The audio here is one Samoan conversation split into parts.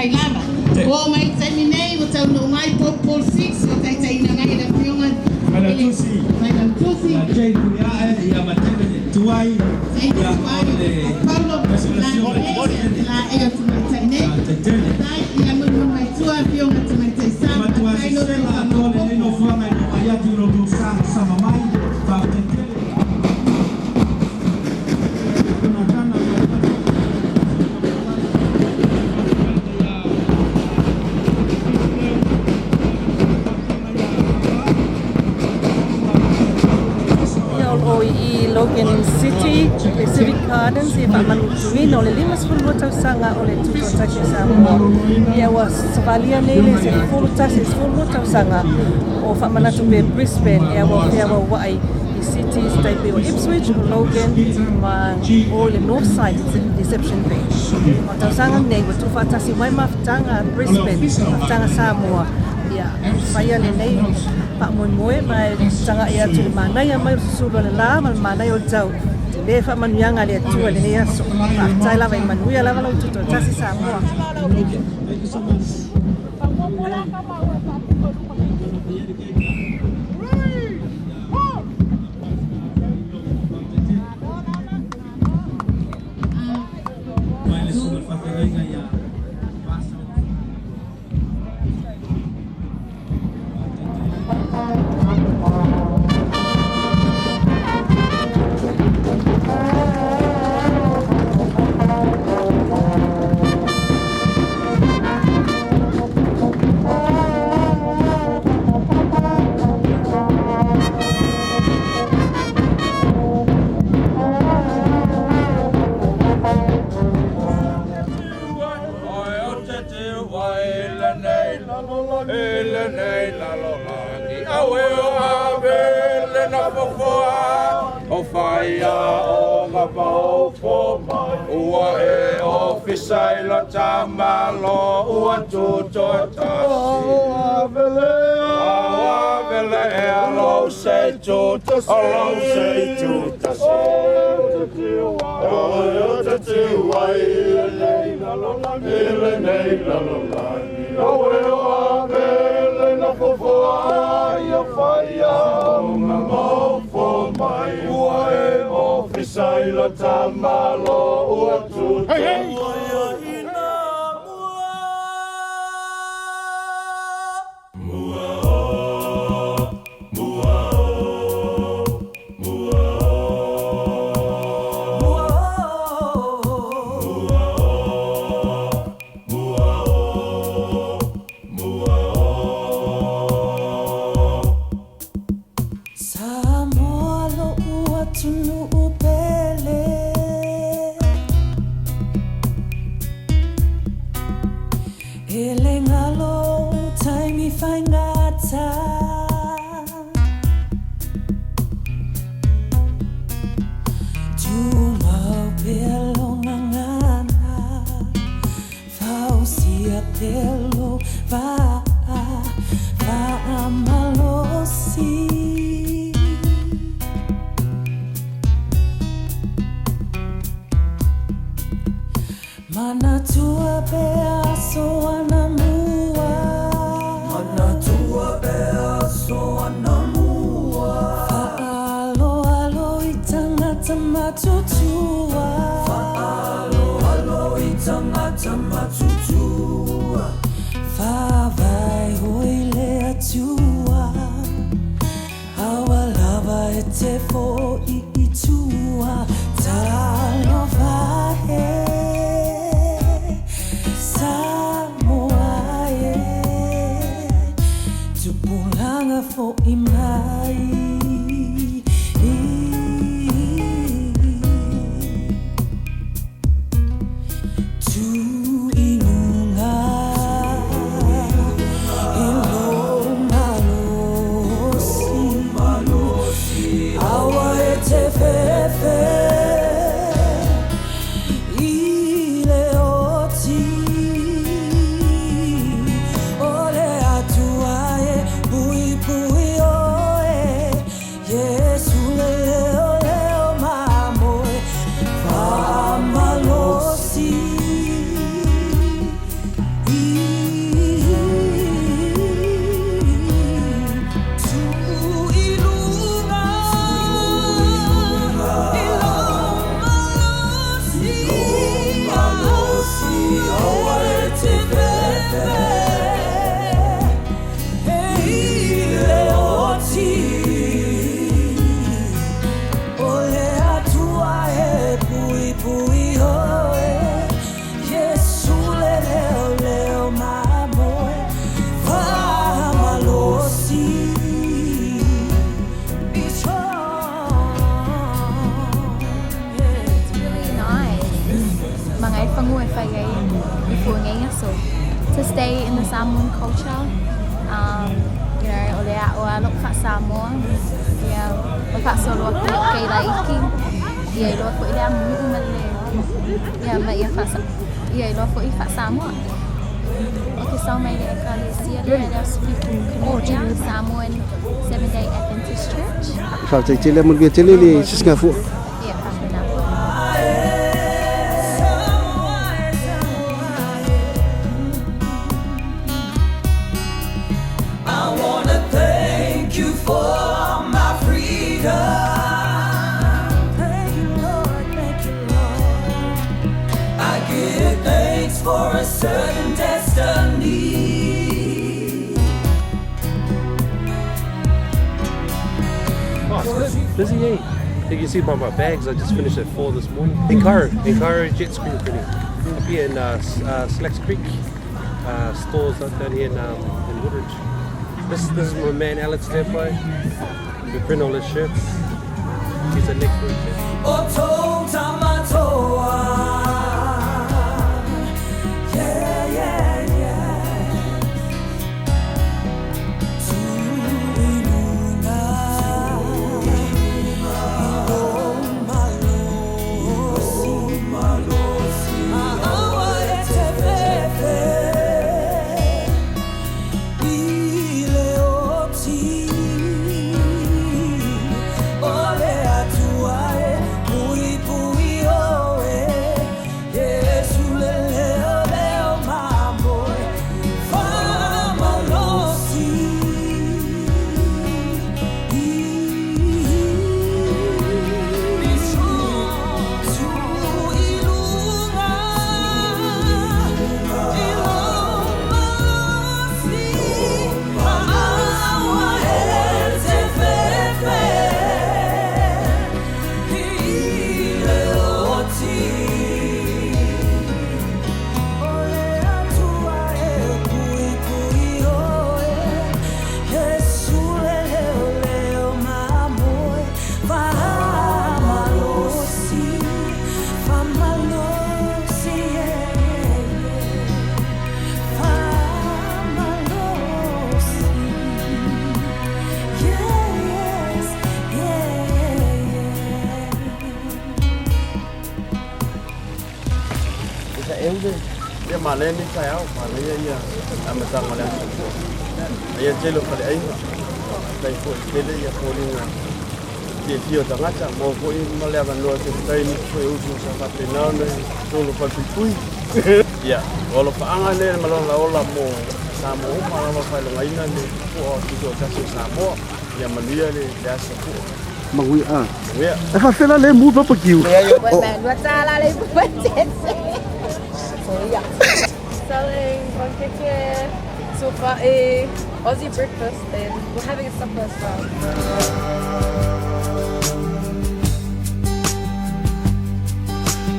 Faafetai lava. Ua oo mai i le taimi nei ua taunuu mai Pope Paul VI ua taitaiina mai e le Afioga i le Failautusi. Ia Jane Tuiae, ia ma David Tuai, David ia Tuai, o le Paulo Presidente. Laei o Tamaitai nei. Tetele. Faafetai ia mulimuli mai tua Afioga Tamaitai E Sa, matua faafetai lo sesela outou atoa lenei faamaopoopo. nofoaga i le vaai atu i lo outou sama mai. Faafetai tele. Ia o lo o i Logan City, le Civic Gardens e faamanutuina o le 52 tausaga o le Tutoatasi o Samoa. Ia ua savalia nei le 11 12 tausaga o faamanatu pea Brisbane e ua feauauai i cities tai pei o Ipswich, o Logan ma o i le North Side Deception Bay. O tausaga nei ua tuufaatasi mai mafutaga Brisbane, mafutaga Samoa, ia faia lenei faamoemoe ma e taga'i atu i le manaia mai o le susulu o le la ma le manaia o le tau. Tele faamanuiaga a le Atua i lenei aso. Faafetai lava e manuia lava lau tutoatasi Samoa. Thank you so much. Mai le susuga i le faafeagaiga ia Vasa. O whaia o ngā maufo mai Ua e ofisa i lo tamalo Ua tuto tasi O avele e alo se tuta Alo se tuta se O te tiwai I le nei lalolagi Awe o avele na fofoa Ia whaia o ngā maufo mai Ua e ofisa i lo tamalo Ua tuto. Hey, hey! Samoa lo'u atunuu pele E le galo taimi faigata Tumau pea lou gagana Fausia pea lou vaa Faamalosi Manatua pea aso anamua Manatua pea aso anamua Fa'aaloalo i tagata matutua Fa'aaloalo i tagata matutua Faavae oi le Atua Aua lava e te fo'i i tua Talofa e Samoa e Tupulaga fo'i mai. Tu i luga i lou malosi Aua e te fefe i le oti O le Atua e puipui oe Iesu le leoleo mamoe Faamalosi. It's really nice. Magaifanua e fai ai i fuaga aso. To stay in the Samoan culture, you know, o le a'o a lo'u faa-Samoa, ia ma faasolo atu i lo'u keilaiki, ia iloa fo'i le aganuu ma le, ia ma ia faasa, ia iloa fo'i faa-Samoa. Ou te sao mai le Ekalesia lea i le Aso Fitu Kanuia, Samoan Seven Day Adventist Church. Faafetai tele a manuia tele le sisigafua. Ia faapena. I wanna thank you for my freedom. Thank you, Lord, thank you, Lord. I give thanks for a certain destiny. Oh, it's good. Busy, eh? You can see by my bags, I just finished at 4 this morning. Incaro, Incaro jet screen printing. Up here in Slacks Creek, stores up down here in Woodridge. This is my man Alex Lepai. We print all his shirts. He's an expert chef. O Tamatoa. Yeah, yeah, yeah. Tuiluna, ilo malosi, Maawa e te fefe, i le oti, o le Atua e puipui oe, Iesu le leo leo mamoe, faamalosi. Be strong, tuiluga, ilo malosi, Maawa e te fefe, i le oti. O le Atua e puipui oe, Iesu le leo leo mamoe, faamalosi, faamalosi, yeah, yeah, yeah. Faamalosi, yes, yeah. Ia manaia lenei taeao, manaia ia amataga o le aso fou. Aia tele o faleaiga, faafetai foi tele ia foliga fiafia o tagata, maua foi ma le avanoa se fatai nisi foi o uso sa faapena ona i totonu o falepuipui. Ia, o alofaaga lea ma lona ola mo Samoa uma lava faailogaina le fua o Tutoatasi o Samoa. Ia manuia le aso fua. Manuia. Ah. Manuia. E faafela le mu papa kiu. Selling pankeke, sofa'i, Aussie breakfast, and we're having a supper as well.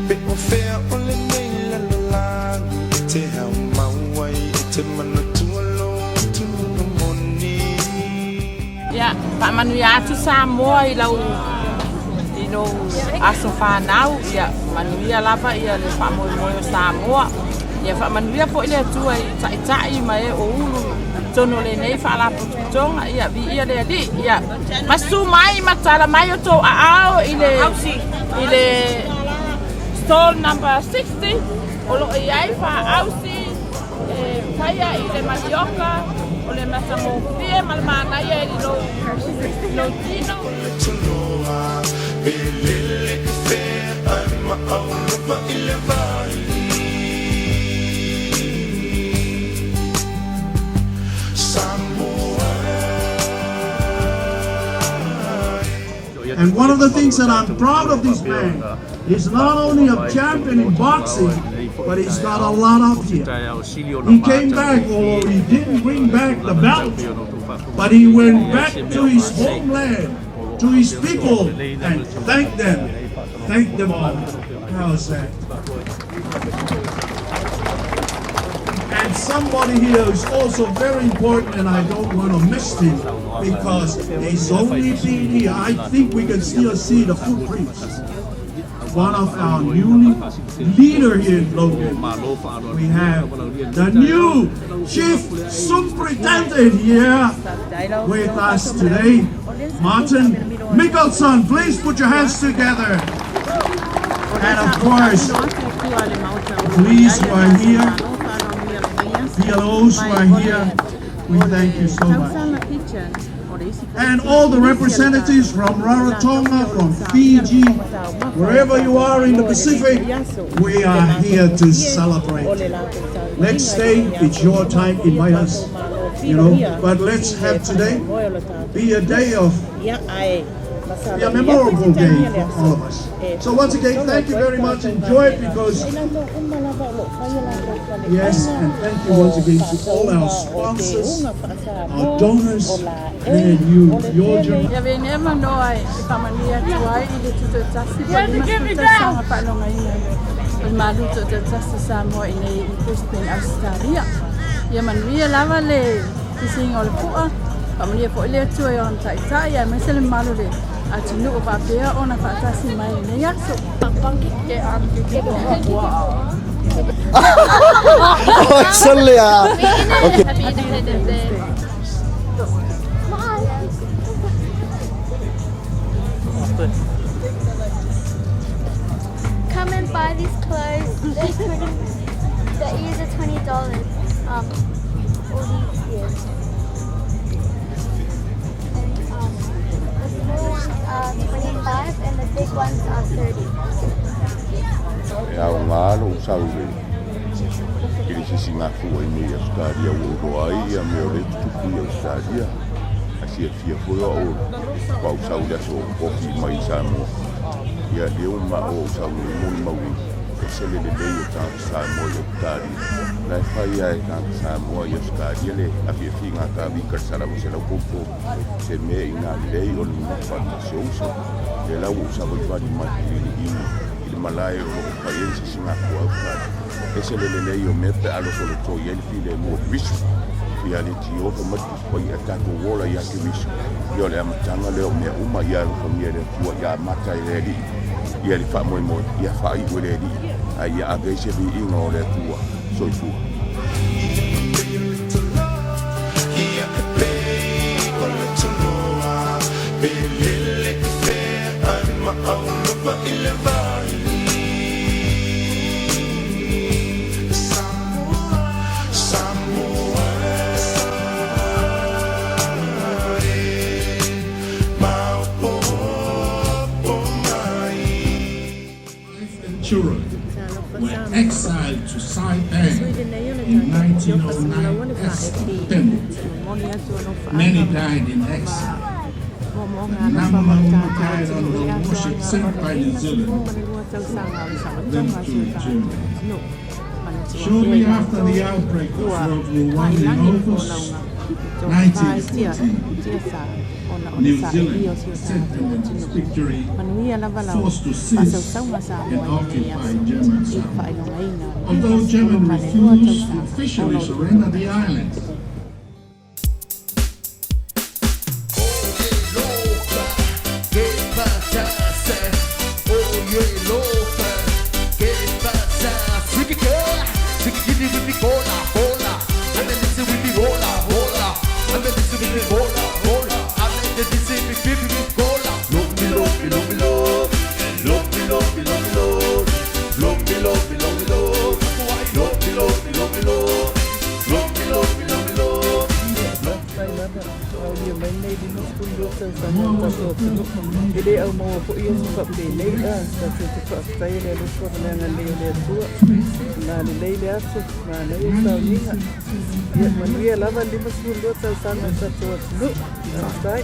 Pe o fea o lenei lalolagi e te hau mau ai e te manatua lou atunuga moni. Ia, faamanuia atu Samoa i lau i lou aso fanau, ia manuia lava ia le faamoemoe o Samoa. Ia faamanuia foi le Atua i taitai ma e o ulu totonu o lenei faalapotopotoga, ia viia le Alii, ia masusu mai ma tala mai o tou aao i le i le stall number 60 o loo i ai faausi e faia i le manioka o le matagofie ma le manaia i lou lou tino. Toloa e lele i fea ai ma aulapa i le vai. Samoa. And one of the things that I'm proud of this man He's not only a champion in boxing, but he's got a lot up here. He came back, although he didn't bring back the belt, but he went back to his homeland, to his people, and thanked them. Thanked them all. How's that? And somebody here is also very important, and I don't want to miss him because he's only been here. I think we can still see the footprints. One of our new leader here in Logan. We have the new chief superintendent here with us today, Martin Mickelson. Please put your hands together. And of course, police who are here, PLOs who are here, we thank you so much. And all the representatives from Rarotonga, from Fiji, wherever you are in the Pacific, we are here to celebrate. Next day, it's your time, invite us, you know. But let's have today be a day of, be a memorable day for all of us. So once again, thank you very much. Enjoy it because, yes, and thank you once again to all our sponsors, our donors, and you, your generosity. Ia venea manoa e faamanuia atu ai i le tutoatasi po o le 50 tausaga faalogaina o le Malu Tutoatasi o Samoa i nei i Brisbane, Ausetalia. Ia manuia lava le sisiga o le pu'a, faamanuia foi le Atua i ona taitai aemaise le mamalu o le atunuu o faapea ona faatasi mai i lenei aso. Oh, suddenly, okay. Happy Independence Day. Bye. Come and buy these clothes. They're 20, the ears are $20. All these ears. And the small ones are 25 and the big ones are 30. E aoga lou sau i le sisigafua i nei Ausetalia ua ou iloa ai ia mea o lea e tutupu i Ausetalia. A siafia foi o au faatoa ou sau i le aso ofi mai i Samoa. Ia lea ua manao ou sau nei e molimau e ese le lelei o tagata Samoa i Ausetalia. O la e fai lava e tagata Samoa i Ausetalia le afiafiga a Kavika i le salama 133. Se mea inā lelei o le mamafa faatasi o uso. Lea la ua ou savalivali mai i i le malae o lo o fai ai le sisigafua a Ausetalia. Ese le lelei o mea pe a lotoloto i ai le filemu o Keriso. Ia le Jehovah ma le Tusi Paia tatou ola ia Keriso. Ia o le amataga lea o mea uma ia alofagia e le Atua ia amata e le Alii ia le faamoemoe ia faaiu e le Alii ae ia ave ai se viiga o le Atua. Soifua. Wife and children were exiled to Saipan in 1909 as penance. Many died in exile. Namau'u died on the warship sent by New Zealand for them to Germany. Shortly after the outbreak of World War I in August 1914, New Zealand sent its victory forced to seize and occupy German Samoa. Although Germany refused to officially surrender the islands, Aulia mai nei 52 tausaga o le tatou atunuu. E le au maua foi aso faapenei a tatou te faafetai i le alofa ma le agalelei o le Atua. Na lelei le aso, manaia le sauniga. Ia manuia lava le 52 tausaga o le tatou atunuu. Faafetai.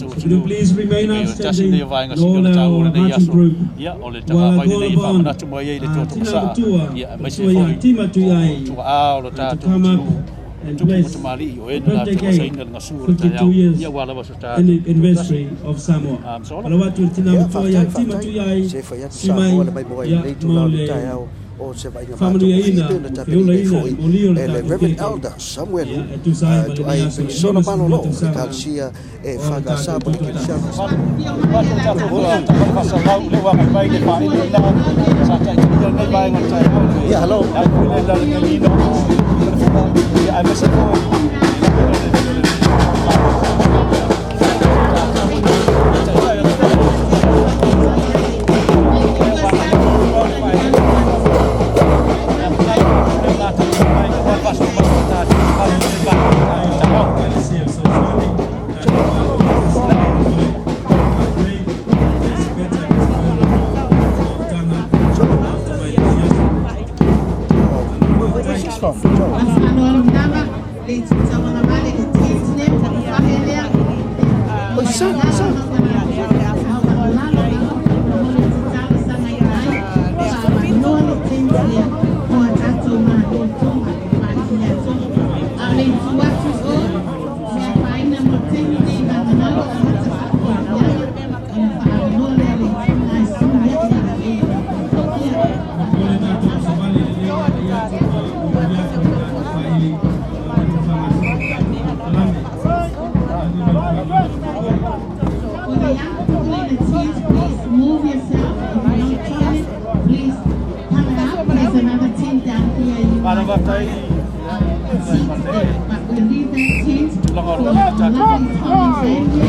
Would you please remain upstanding all our marching group while I call upon Tina Matua, Matua Tima Tuiai, to come up and bless the birthday cake, 52 years anniversary of Samoa. Alawatu Tina Matua ia Tima Tuiai, Se fai atu si mai Samoa le maimoa i ia lenei tulaga o mo le le taeao o se vaaiga faamanuiaina matagofie pei ona ma feulaina tapenina ai foi moli o le e le tatou Reverend keke Elder Samuelu ia e tusa ai ma tuai lenei aso le Pelisona 52 Malolo o le tausaga Ekalesia e o le FAGASA tatou po le tutoatasi. Kerisiano. Ia, hello. Where's this from? Oh, son, son. For the young people in the tent, please move yourself. If you're not toilet, please come up. There's another tent down here. You might find a seat there. But we'll leave that tent for our lovely Tommy family.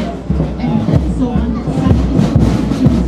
And also on that side, if you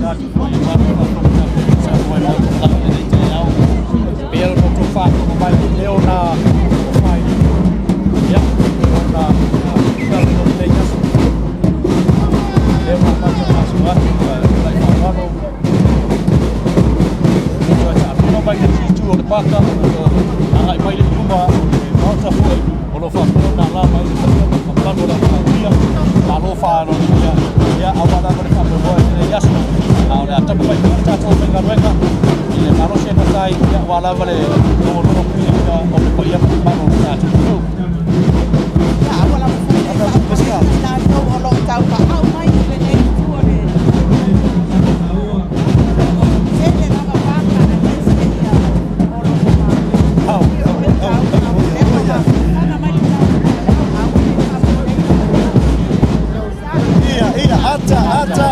Ia, ata, ata.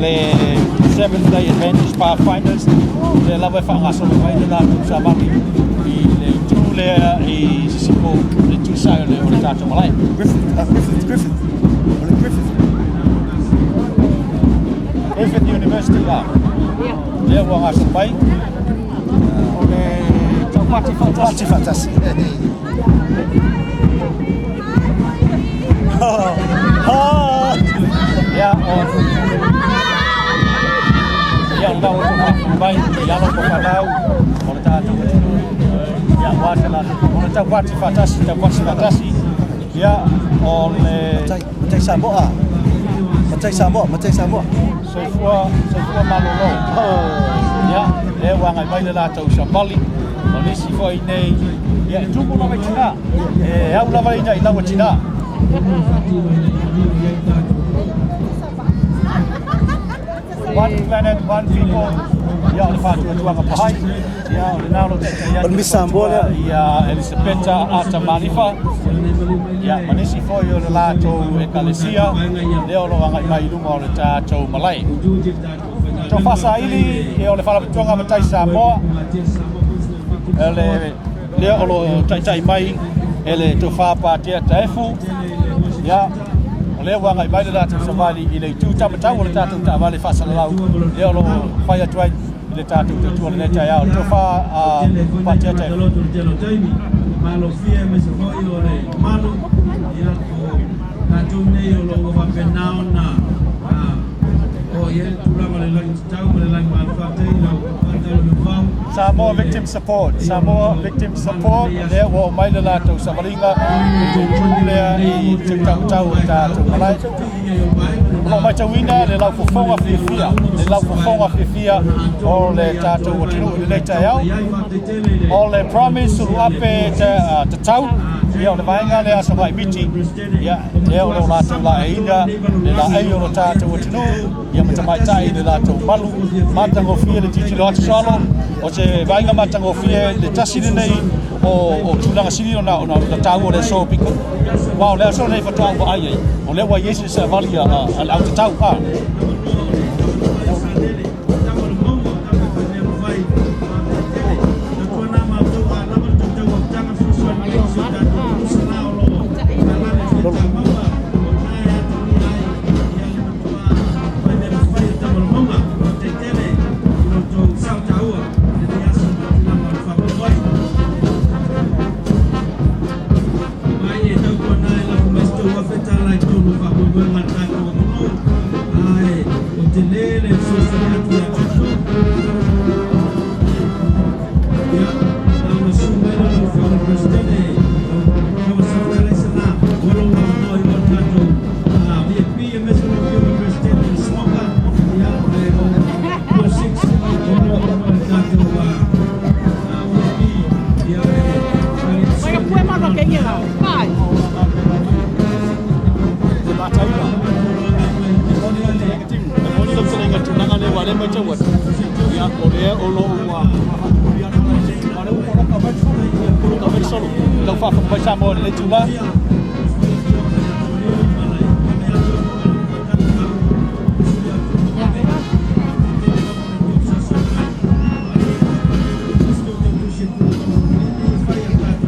Le Seventh Day Adventist Pathfinders le lava e faagasolo mai le latou savali i le itu lea i sisipo le tusa o le o le tatou malae. Griffith, Griffith, Griffith. O le Griffith. Griffith University la. Lea ua gasolo mai o le taupati faatasi. Pati faatasi. Ha! Ia, o Ia, o lena ua outou faafofoga mai i alo ma fanau o le tatou atunuu, ia, aua se latou, o le taupati faatasi, taupati faatasi, ia, o le... Matai, matai Samoa, matai Samoa, matai Samoa. Soifua, soifua malolo. Ia, lea ua agai mai le latou savali, o nisi foi nei, ia, e tumu lava i tina, e au lava ina i lau tina. One planet, one people, ia o le faatuatuaga pahai, ia o lena o lo o taitai atu O le Miss Samoa lea. Ia Elisapeta Ata Malifa, ia ma nisi foi o le latou ekalesia, lea o lo o agai mai i luma o le tatou malae. Tofa Saili, ia o le Faalapotopotoga Matai Samoa, le lea o lo o taitai mai e le Tofa Patea Taefu, ia o lea ua agai mai le latou savali i le itu tamatau o le tatou taavale faasalalau, lea o lo o fai atu ai i le tatou tautua lenei taeao. Le Tofa a Patea Taefu. Samoa Victim Support, Samoa Victim Support, lea ua oo mai le latou savaliga i le itu lea i te taumatau o le tatou malae. O lo o matauina le laufofoga fiafia, le laufofoga fiafia o le tatou atunuu i lenei taeao. O le Promise Suluape Tatau, ia o le vaega lea a Savaii Miti, ia lea o lo o latou laeiina le laei o lo tatou atunuu, ia ma tamaitai i le latou malu matagofie le tilotilo atu salo o se vaaiga matagofie le tasi lenei o, o tulaga sili ona ona ona taua o le aso piko aua o le aso lenei faatoa ou vaai ai o lea ua i ai se savali a, a, a le autatau a Samoa i lenei itula.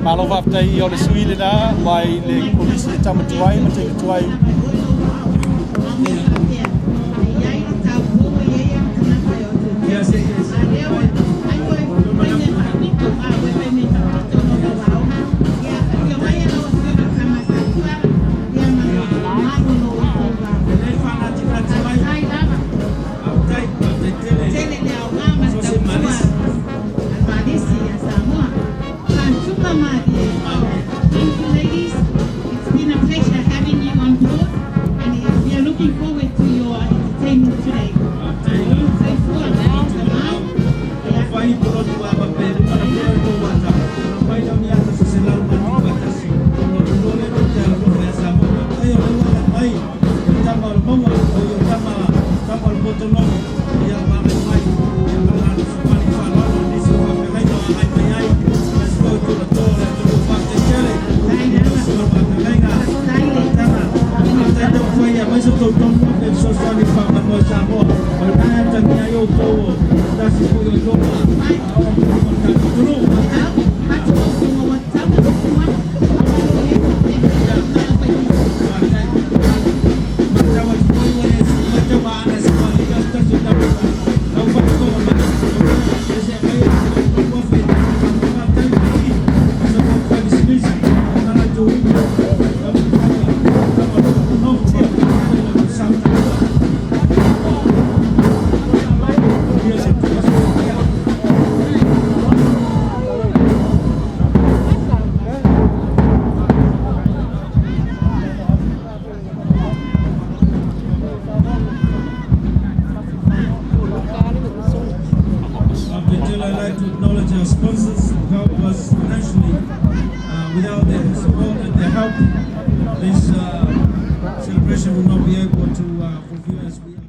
Malo faafetai o le sui lena mai le Kolisi e tama tuai ma teine tuai. Particularly, I'd like to acknowledge our sponsors who help us financially. Without their support and their help, this celebration will not be able to fulfill as we are.